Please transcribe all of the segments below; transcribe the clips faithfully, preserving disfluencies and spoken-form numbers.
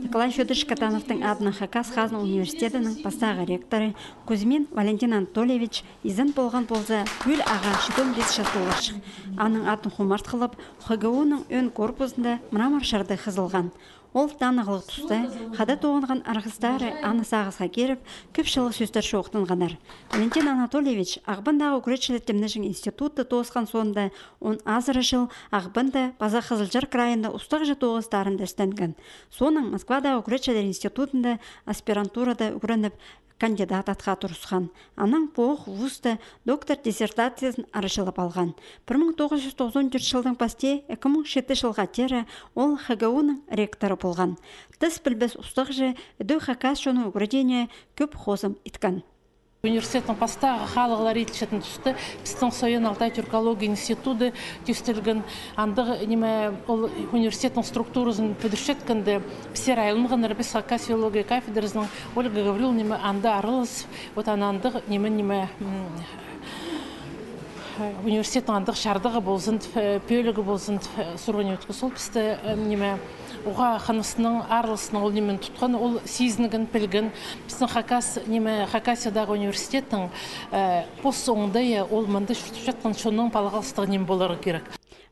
Николай Фёдорович Катановтың адынаң Хакас хазна университедінің пастағы ректоры Кузьмин Валентин Анатольевич изен полған полза, пӱӱл ағаа читон пис час поларҷых. Аның адын хумартхылап, Х Г У-ның ӧӧн корпузында мрамор чарды хызылған. Ол танығлығ туста хада тоғынған арғыстары аны сағысха киріп, кӧп чыллығ сӧстер чоохтанғаннар. Валентин Анатольевич Ағбандағы ӱгретчілер тимнеҷең институтты тоосхан соонда он азыра чыл Ағбанда паза Хызылчар крайында устағҷы тоғыстарында істенген. Соонаң Москвадағы ӱгретчілер институтында аспирантурада ӱгреніп, кандидат атха турысхан. Анаң пу ох вузта доктор диссертациязын арачылап алған. Пір муң тоғыс чӱс тоғызон тӧрт чылдаң пастап ікі муң читі чылға теере ол Х Г У-ның ректоры полған. Тыс пілбес устағҷы ідӧк хакас чонның ӱгредиине кӧп хозым иткен. Университеттің пастағы халығлар иділчеткен туста пістің Саян-Алтай тюркология институты тӧстелген. Андағ, ниме, ол университеттің структуразын пӱдірчеткенде, пістер айланғаннар, піс хакас филология кафедразының, Ольга Гавриловна, ниме, анда аралас, вот ана андағ, ниме, ниме, м, университеттің андағ чардығы ползын тіп, э, пӧлігі ползын тіп, э, сурған ӧткізі. Ол пісті, э, ниме, уғаа хыныснаң, араласнаң ол нимені тутхан, ол сизінген, пілген. Пістің Хакас, ниме, Хакасиядағы университеттің, э, пос оңдайы, ол мында чуртапчатхан чонның палғалыстығ ниме поларға кирек.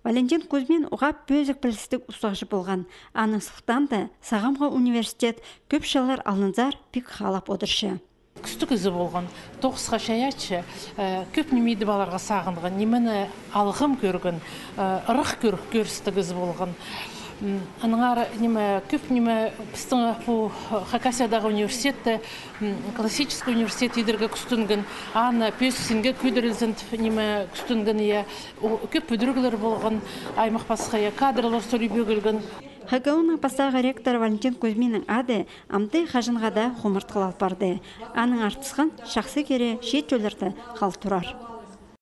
Валентин Кузьмин уғаа пӧзік пілістіг устағҷы полған. Аның сылтаанда сағамғы университет кӧп чыллар алнынзар пик хаалап одырча. Кӱстіг кізі полған, тоғысха чайаачы, э, кӧп ниме идіп аларға сағынған, нимені алғым кӧрген, э, ырах кӧр-, кӧрістіг кізі полған. М, аннаңар, ниме, кӧп ниме пістің пу, э, Хакасиядағы университетте, м, классический университет идерге кӱстенген, аны пӧзік синге кӧдірілзін тіп, ниме, кӱстенген, я, о, кӧп пӱдіріглер полған, аймах пасха, я, кадрлар сӧлебе килген. Х Г У-ның пастағы ректоры Валентин Кузьминнің ады амды хаҷанға даа хумартхылал парды. Аның артысхан чахсы кире чиит чӧллерде хал турар.